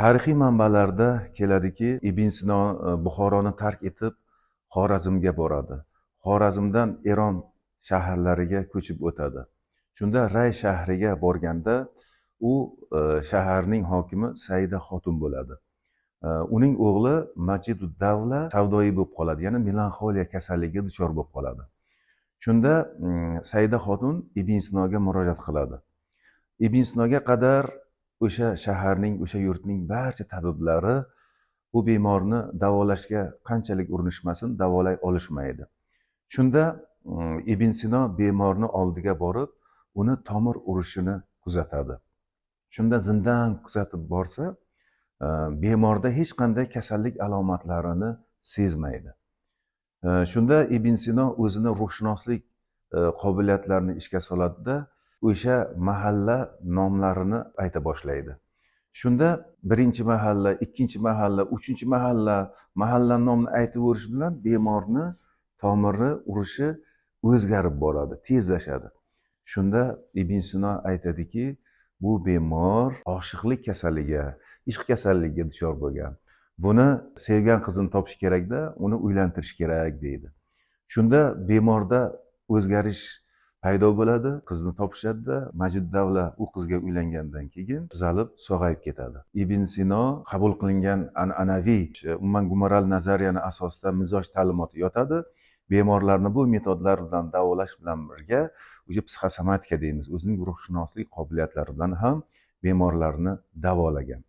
Tarixiy manbalarda keladiki, Ibn Sino Buxoroni tark etib Xorazmga boradi. Xorazmdan Eron shaharlariga ko'chib o'tadi. Shunda Ray shahriga borganda u shaharning hokimi Saida Xotun bo'ladi. Uning o'g'li Majidud-Davla savdoyi bo'lib qoladi, ya'ni melanxoliya kasalligiga duchor bo'lib qoladi. Shunda Saida Xotun Ibn Sinoga murojaat qiladi. Ibn Sinoga qadar o'sha shaharning, o'sha yurtning barcha tabiblari bu bemorni davolashga qanchalik urinishmasin, davolay olishmaydi. Shunda Ibn Sino bemorni oldiga borib, uni tomir urishini kuzatadi. Shunda zindan kuzatib borsa, bemorda hech qanday kasallik alomatlarini sezmaydi. Shunda Ibn Sino o'zini ruhshunoslik qobiliyatlarini ishga soladida, o'sha mahalla nomlarini ayta boshlaydi. Shunda birinchi mahalla, ikkinchi mahalla, uchinchi mahalla, mahalla nomini aytib o'rish bilan bemorni tomiri urishi o'zgarib boradi, tezlashadi. Shunda Ibn Sino aytadiki, bu bemor oshiqlik kasaliga, ishq kasalligiga duchor bo'lgan. Buni sevgan qizini topish kerakda, uni uylantirish kerak deydi. Shunda bemorda o'zgarish paydo bo'ladi, qizni topishadida, Majid-Davla u qizga uylangandan keyin tuzalib, sog'ayib ketadi. Ibn Sino qabul qilingan an'anaviy, umuman gumoral nazariyani asosida mizoj ta'limoti yotadi. Bemorlarni bu metodlar bilan davolash bilan birga o'sha psixosomatika deymiz, o'zining ruhshunoslik qobiliyatlari bilan ham bemorlarni davolagan.